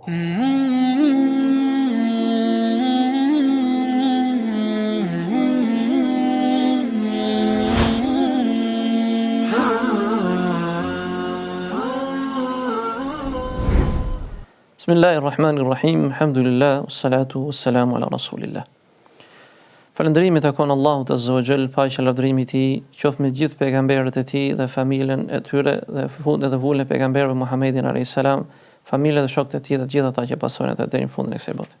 Bismillahirrahmanirrahim, alhamdulillah, wassalatu wassalamu ala rasulillah. Falënderimi i takon Allahut Azza wa Jall, paqja e lavdërimi i Tij, qoftë me gjithë pejgamberët e Tij dhe familjen e tyre dhe fund edhe vulën e pejgamberëve Muhammedin alayhis salam, familjen dhe shokët e tij dhe të gjithë ata që pasojnë atë deri në fundin e kësaj bote.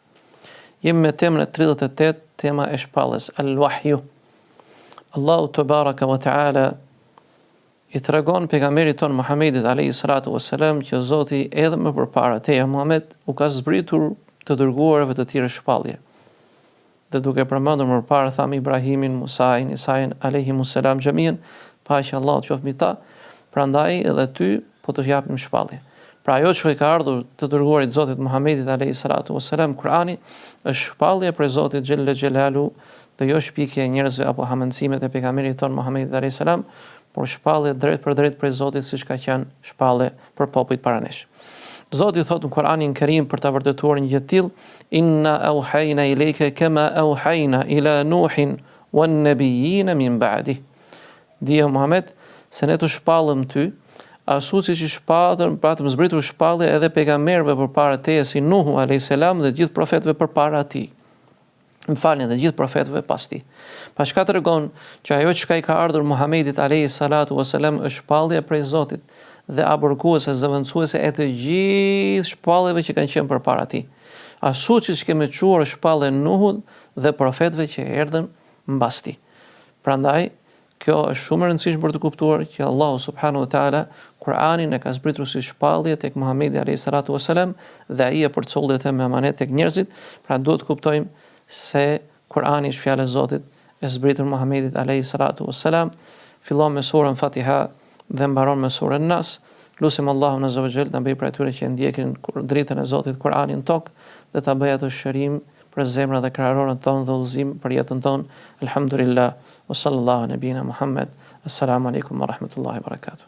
Jemi me temën e 38, tema e shpalljes, al-wahyu. Allahu tebaraka wa taala i tregon pejgamberit tonë Muhammedit alayhi salatu wasalam që Zoti edhe më përpara teje Muhammed u ka zbritur të dërguarve të tjerë shpallje. Dhe duke përmendur më parë thamë Ibrahimin, Musain, Isain, alejhimus selam xhemian, paqja e Allahut qoftë mbi ta, prandaj edhe ty po të japim shpallje. Pra ajo që i ka ardhur të dërguarit të Zotit Muhammedit alejhi salatu ves selam, Kur'ani, është shpallje prej Zotit xhelle xhelalu dhe jo shpikje e njerëzve apo hamendësimet e pejgamberit tonë Muhammedit alejhi selam, por shpallje drejtpërdrejt prej Zotit siç ka qenë shpallje për popujt para nesh. Zoti thotë në Kur'anin Kerim për ta vërtetuar një gjë të tillë, Inna auhayna ilayka kama auhayna ila Nuhin wan nabiyyin min ba'dih. Dije Muhammed se ne të shpallëm ty, ashtu siç i shpallëm, patëm zbritur shpallje edhe pejgamberëve përpara teje si Nuhu alayhis salam dhe gjithë profetëve përpara tij. më falni dhe gjithë profetëve pas tij. Pra çka tregon që ajo çka i ka ardhur Muhamedit alayhi salatu wasalam është shpallje prej Zotit dhe aborguese, zëvendësuese e të gjithë shpalljeve që kanë qenë përpara tij. Ashtu siç kemi çuar shpallje Nuhut dhe profetëve që erdhën mbas tij. Prandaj Kjo është shumë e rëndësishme për të kuptuar që Allahu subhanahu wa taala Kur'anin e ka zbritur si shpallje tek Muhamedi alayhi salatu wasalam dhe ai e përcolli atë me amanet tek njerëzit, pra duhet të kuptojmë se Kur'ani është fjala e Zotit e zbritur Muhamedit alayhi salatu wasalam, fillon me surën Fatiha dhe mbaron me surën Nas. Lusim Allahun azza wa jall të na bëjë prej atyre që e ndjekin dritën e Zotit Kur'anin në tokë dhe ta bëjë atë shërim për zemrat dhe kraharorin tonë dhe udhëzim për jetën tonë. Elhamdulillah. Wa sallallahu ala nabina Muhammed. Assalamu alaikum wa rahmatullahi wa barakatuh.